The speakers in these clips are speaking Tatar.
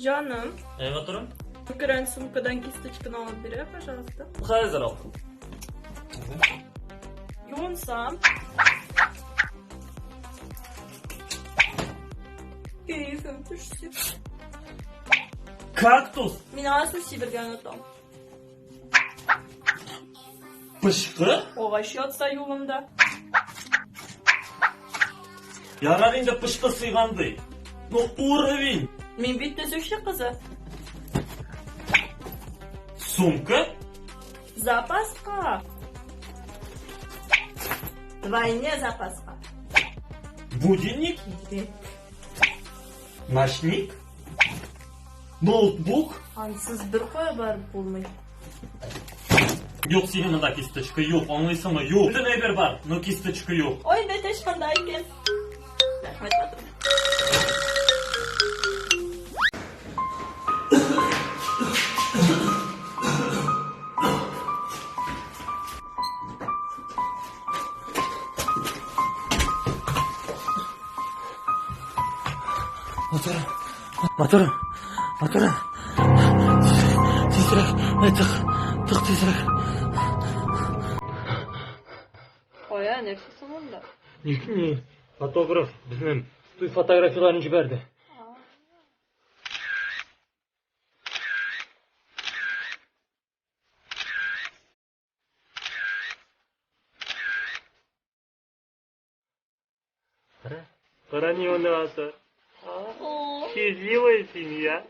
Җаным. Әй, матурым. Көрән сумкадан кисточканы алып бирә, пожалуйста. Хәзер ал. Юынсам. Кәефем төште. Кактус. Мин анысын сибергә онытам. Пычкы? Агач ятса юлымда. Ярар инде пычкы сыйган ди. Ну уровень. Мин бит төзүче кызы. Сумка? Запаска. Двойне запаска. Будильник? Ночник? Ноутбук? Ансыз бер кая барып булмый. Юк, синең монда кисточка юк, аңлыйсыңмы? Юк. Бөтен әйбер бар, но кисточка юк. Ой, бәтәч монда икән. Рәхмәт, матур. Матурым, матурым, матурым. Тизрәк, әй, тык, тык тизрәк. Кая, нәрсә соң монда? Ни, фотограф безнең туй фотографияләрен җибәрде. Кара, кара ни уйнаватыр. Счастливая семья.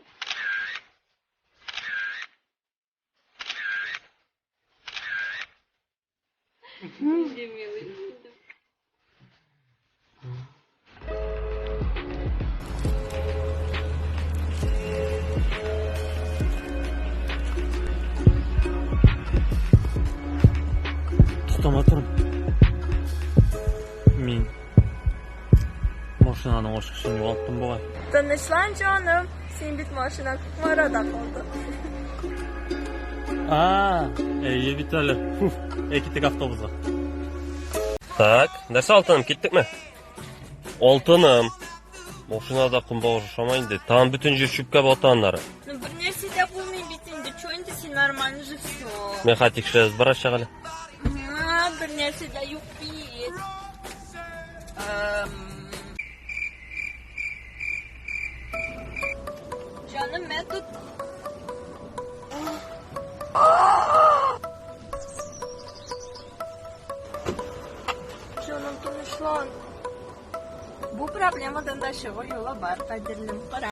Нинди милый. Тукта, матурым. Мин машинаның ачкычын югалттым бугай. Тынычлан, җаным. Син бит машина Кукмарада калды. А, әйе бит әле. Фуф, әй киттек автобусга. Так, нәрсә алтыным, киттекме? Алтыным. Машинада көнбагыш ошамай инде. Тагын бөтен җир чүпкә бата аннары. Ну, бер нәрсә дә булмый бит инде. Чё инде син нормально же все. Мин хәзер тикшерәбез, барачак әле. А, бер нәрсә дә юк бит. Җаным, мә тут. Җаным, тынычлан. Бу проблемадан да чыгу юлы бар, кадерлем. Кара.